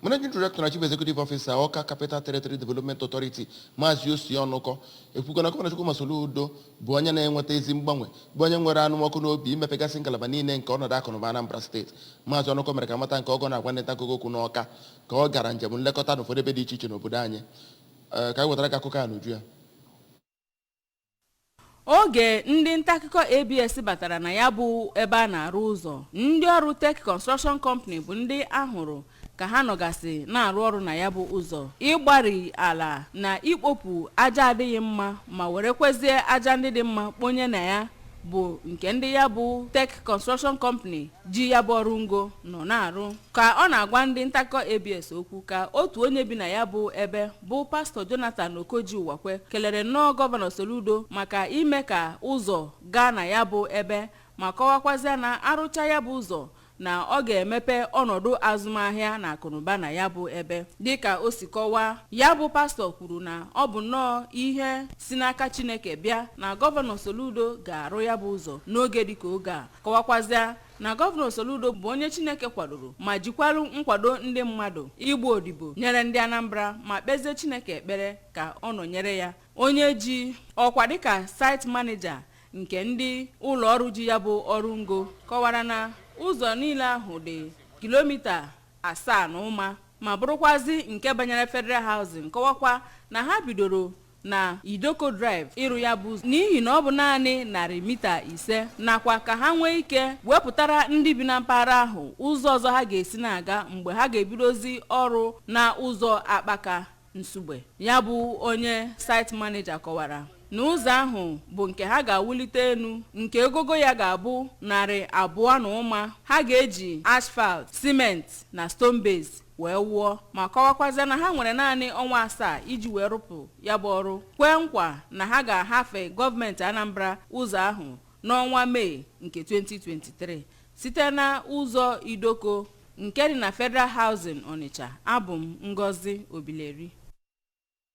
Managing Director na Chief Executive Officer, Awka Capital Territory Development Authority, Maazị Osi Ọnụkọ, ekwugo na Gọvanọ Chukwuma Soludo bụ onye na-enweta ezi mgbanwe, bụ onye nwere anụmọkụ n'obi imepegasị ngalaba niile nke ọnọdụ akụnụba Anambra Steeti. Maazị Ọnụkọ mere ka mata nke ọgọ na-agwa ndị nta akụkọ okwu n'Ọka ka ọ gara njem nlekọta n'ụfọdụ ebe dị iche iche n'obodo anyị. Ee, ka anyị wetara gị akụkọ a n'uju ya. Oge ndị ntaakụkọ ABS batara na ya bụ ebe a na-arụ ụzọ, ndị ọrụ Tech Construction Company bụ ndị ahụrụ ka ha nọgasị na-arụ ọrụ na ya bụ ụzọ, ịgbari ala na ikpopu aja adịghị mma ma were kwezie aja ndị dị mma kponye na ya, bụ nke ndị ya bụ Tech Construction Company ji ya bụ ọrụ ngo nọ na-arụ. Ka ọ na-agwa ndị ntakụkọ ABS okwu, ka otu onye bi na ya bụ ebe, bụ Pastọ Jonathan Okoji Ụwakwe, kelere nnọọ Gọvanọ Soludo maka ime ka ụzọ gaa na ya bụ ebe, ma kọwakwazie na arụcha ya bụ ụzọ na ọ ga-emepe ọnọdụ azụmahịa na akụnụba na ya bụ ebe. Dịka o si kọwaa, ya bụ pastọ kwuru na ọ bụ nnọọ ihe si n'aka Chineke bịa na Gọvanọ Soludo ga-arụ ya bụ ụzọ n'oge dịka oge a, kọwakwazịa na Gọvanọ Soludo bụ onye Chineke kwadoro ma jikwalu nkwado ndị mmadụ igbu odibo nyere ndị Anambra, ma kpezie Chineke ekpere ka ọ nọnyere ya. Onye ji ọkwa dịka site manager nke ndị ụlọ ọrụ ji ya bụ ọrụ ngo kọwara na ụzọ niile ahụ dị kilomita 7 na ụma, ma bụrụkwazi nke banyere Federal Housing, kọwakwa na ha bidoro na Idoko Drive ịrụ ya bụ ụzọ n'ihi na ọ bụ naanị narị mita 5, nakwa ka ha nwee ike wepụtara ndị bi na mpaghara ahụ ụzọ ọzọ ha ga-esi na-aga mgbe ha ga-ebidozi ọrụ na ụzọ Akpaka Nsugbe. Ya bụ onye site manager kọwara na ụzọ ahụ bụ nke ha ga-awulite elu, nke ogogo ya ga-abụ 200 na ụma, ha ga-eji asphalt, cement na stone base wee wụọ, ma kọwakwazie na ha nwere naanị ọnwa 7 iji wee rụpụ ya bụ ọrụ, kwee nkwa na ha ga-ahafe gọọmenti Anambra ụzọ ahụ n'ọnwa Mee nke 2023. Site na ụzọ Idoko nke dị na Federal Housing Onitsha, abụ m Ngozi Obileri.